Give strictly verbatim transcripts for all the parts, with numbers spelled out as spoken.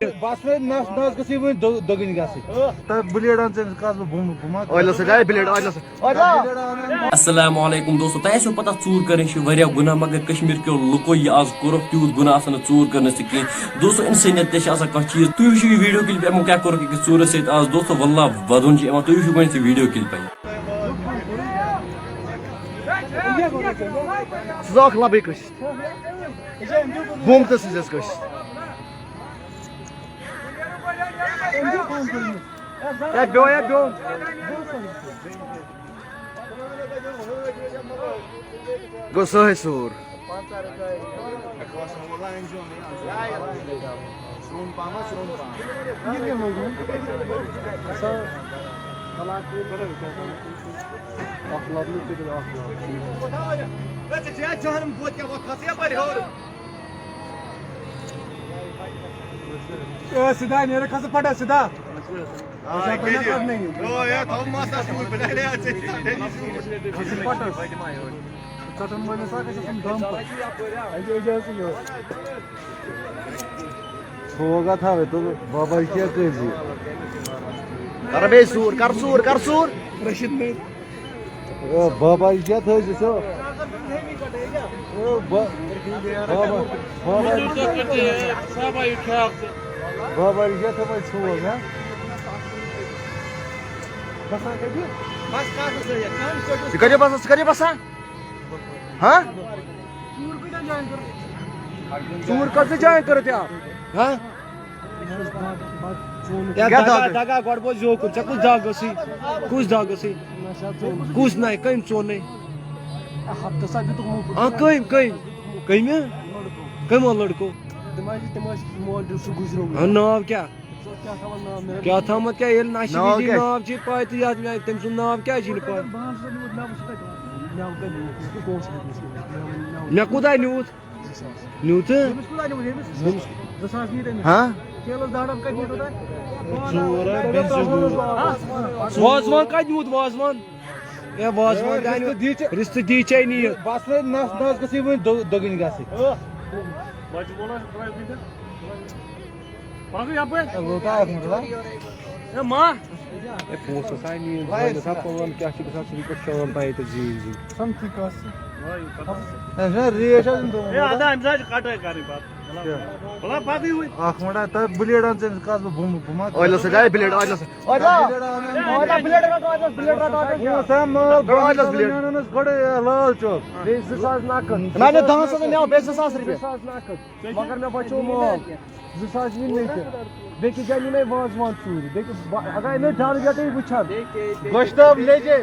بس وۄنۍ نس نس گٔژھٕے وۄنۍ دۄ-، دۄگٕنۍ گژھٕنۍ۔ تہٕ بلیڈ اَن ژٕ أمِس کَس بہٕ بُمہٕ، بُمہٕ ہا۔ عٲدلَس سۭتۍ آے بلیڈ، عٲدلَس سۭتۍ۔ عٲدلَس۔ بلیڈ اَن أمۍ۔ السلام علیکم دوستو، تۄہہِ آسیو پتہ ژوٗر کَرٕنۍ چھِ واریاہ گُناہ، مگر کشمیٖر کیو لُکو یہِ آز کوٚرُکھ تیوٗت گُناہ آسان نہٕ ژوٗر کَرنَس تہِ کینٛہہ۔ دوستو، اِنسٲنیت تہِ چھِ آسان کانٛہہ چیٖز۔ تُہۍ وٕچھِو یہِ ویٖڈیو کِلِپ، یِمو کیٛاہ کوٚرُکھ أکِس ژوٗرَس سۭتۍ آز۔ دوستو، واللہ ودُن چھِ یِوان، تُہۍ وٕچھِو گۄڈٕنٮ۪تھ یہِ ویٖڈیو کِلِپَے۔ سُہ زاکھ لَبٕے کٲنٛسہِ۔ بُم تہٕ سٕنٛزٮ۪س کٲنٛسہِ۔ ہے بیو، ہے بیو۔ گوٚو سُہے سوٗر۔ اکھ لبنہٕ تہِ گٔے اکھ لب۔ اے، سیدھا نیرٕ کھسہٕ پٹس سیدھا۔ آ، یہِ کیٛازِ؟ او، ہے، تھاو مَس اَتھ سۭتۍ، بہٕ لاڑے اَتھ سۭتۍ۔ کھسہٕ پٹس۔ ژٹن وٲلِس ہا گژھِ آسُن دم پتہٕ۔ اَتہِ، اَتہِ ٲسٕے یورٕ۔ تھوگا تھاوے تو بابا کیٛاہ کٔرۍ زِ۔ کر بیٚیہِ سوٗر، کر سوٗر، کر سوٗر۔ رشیٖد میر۔ او بابا، یہِ کیٛاہ تھٲے زِ ژٕ؟ او با-، بابا، بابا، بابا، یہِ کیٛاہ تھٲومٕژ ژھوٚل، ہا؟ ژٕ کَتہِ بَسان، ژٕ کَتہِ بَسان؟ ہا؟ ژوٗر کٔژ جایَن کٔرٕتھ یہِ؟ ہا؟ یا کیٛاہ دَگا، دَگا؟ دَگا، گۄڈٕ بوز یوکُن، ژےٚ کُس دَگ ٲسٕے؟ کُس دَگ ٲسٕے؟ کُس نَے؟ کٔمۍ ژوٚن نَے؟ ہفتہٕ سا دیُتُکھ موقعہٕ۔ آ، کٔمۍ، کٔمۍ؟ کٔمہِ؟ کٔمۍ اوٚن لٔڑکو؟ تِم حظ چھِ، تِم حظ چھِ مول دیُت سُہ گُزریومُت۔ آ، ناو کیٛاہ؟ سُہ کیٛاہ تھاوان ناو مےٚ؟ کیٛاہ تھامَتھ کیٛاہ؟ ییٚلہِ نہ چھِ ناو یہِ کیٛاہ؟ ناو چھِ پَے تہٕ یَتھ، تٔمۍ سُنٛد ناو کیٛاہ چھِ نہٕ پَے؟ بہٕ ہَن سا نِمُت، مےٚ وٕچھ کَتہِ؟ مےٚ کَتہِ نِمُت؟ ژٕ کیٛاہ کونٛسہٕ دیُتمُت؟ مےٚ وَن، مےٚ وَن۔ مےٚ کوٗتاہ نیوٗتھ؟ نیوٗ ژٕ؟ أمِس کوٗتاہ نیوٗ أمِس؟ زٕ ساس نیٖتھ أمِس۔ ہاں؟ کیلَس ڈاڈَن کَتہِ نیٖتھ تۄہہِ؟ ژور ہَتھ بیٚیہِ زٕ وُہ۔ وازوان کَتہِ نیوٗتھ وازوان؟ اے وازوان تہِ اَنیو۔ رِستہٕ دی ژےٚ۔ رِستہٕ دی ژےٚ نِیِتھ۔ بَس وۄنۍ نَس نَس گٔژھٕے وۄنۍ دۄ-، دۄگٕنۍ گژھٕنۍ۔ پَکھ یَپٲرۍ۔ اے لوٚت اَکھ مِنٹ، لا۔ اے ما۔ اے پونٛسہٕ ہسا نِیِن، زٕ ہسا پٲن کیٛاہ چھِ گژھان، سُہ چھُ پَتہٕ شام تام ییٚتہِ زیٖنۍ زیٖنۍ۔ سَمتھٕے کَس۔ اے چھُنہ ریٹ حظ یِم دوٚپمُت۔ اے اَدا، أمِس حظ چھِ کَٹٲے کَرٕنۍ پَتہٕ۔ مطلب، کیٛاہ؟ مطلب، پَتہٕ یِہُے۔ اَکھ مِنٹ، تَتھ بٕلیڈ اَن ژٕ أمِس کَس بہٕ بُمہٕ، بُمہٕ ہا۔ عٲدلَس سۭتۍ آے بٕلیڈ، عٲدلَس سۭتۍ۔ عٲدلہ، عٲدلہ، بٕلیڈ رَٹ، عٲدلَس بٕلیڈ رَٹ، عٲدلَس۔ پونٛسہٕ ہا مال، عٲدلَس بٕلیڈ۔ بہٕ اَنہٕ گۄڈٕ، اے، لال چوک۔ بیٚیہِ زٕ ساس نَقٕد۔ نہ، مےٚ دَہَن ساسَن نِیاو، بیٚیہِ زٕ ساس رۄپیہِ۔ زٕ ساس نَقٕد۔ مگر مےٚ بچو مال۔ زٕ ساس یِن مےٚ تہِ۔ بیٚکِس جایہِ نِمَے وازوان ژوٗرِ۔ بیٚکِس با-، اگر أمِس ڈل گیٹٕے وٕچھَن۔ گۄشتاب لیجے۔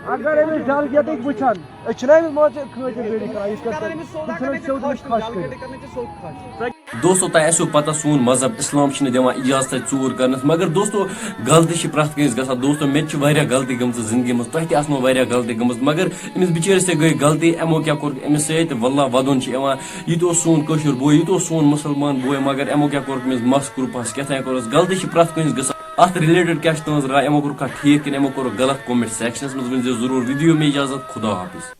اگر أمِس ڈل گیٹٕے وٕچھَن۔ أسۍ چھِنہ أمِس مان ژٕ کھٲتۍ بٔڑۍ کران، یِتھ کٔنۍ أسۍ چھِنہٕ سیوٚد أمِس خۄش کٔرِتھ۔ دوستو، تۄہہِ آسیو پتہ، سون مذہب اسلام چھِنہٕ دِوان اجازت اَتہِ ژوٗر کرنَس، مگر دوستو، غلطی چھِ پرٛٮ۪تھ کٲنٛسہِ گژھان۔ دوستو، مےٚ تہِ چھِ واریاہ غلطی گٔمژٕ زندگی منٛز، تۄہہِ تہِ آسنو واریاہ غلطی گٔمٕژ، مگر أمِس بِچٲرِس تہِ گٔے غلطی، یِمو کیٛاہ کوٚر أمِس سۭتۍ؟ واللہ ودُن چھُ یِوان۔ یہِ تہِ اوس سون کٲشُر بوے، یہِ تہِ اوس سون مُسلمان بوے، مگر یِمو کیٛاہ کوٚرُکھ أمِس مَس کرٛوٗپَس، کیٛاہ تام کوٚرُس۔ غلطی چھِ پرٛٮ۪تھ کٲنٛسہِ گژھان۔ اَتھ related کیٛاہ چھِ تُہٕنٛز راے؟ یِمو کوٚرُکھا ٹھیٖک کِنہٕ یِمو کوٚرُکھ غلط؟ Comment sectionَس منٛز ؤنۍ زیو ضروٗر۔ Video مےٚ اجازت، خدا حافظ۔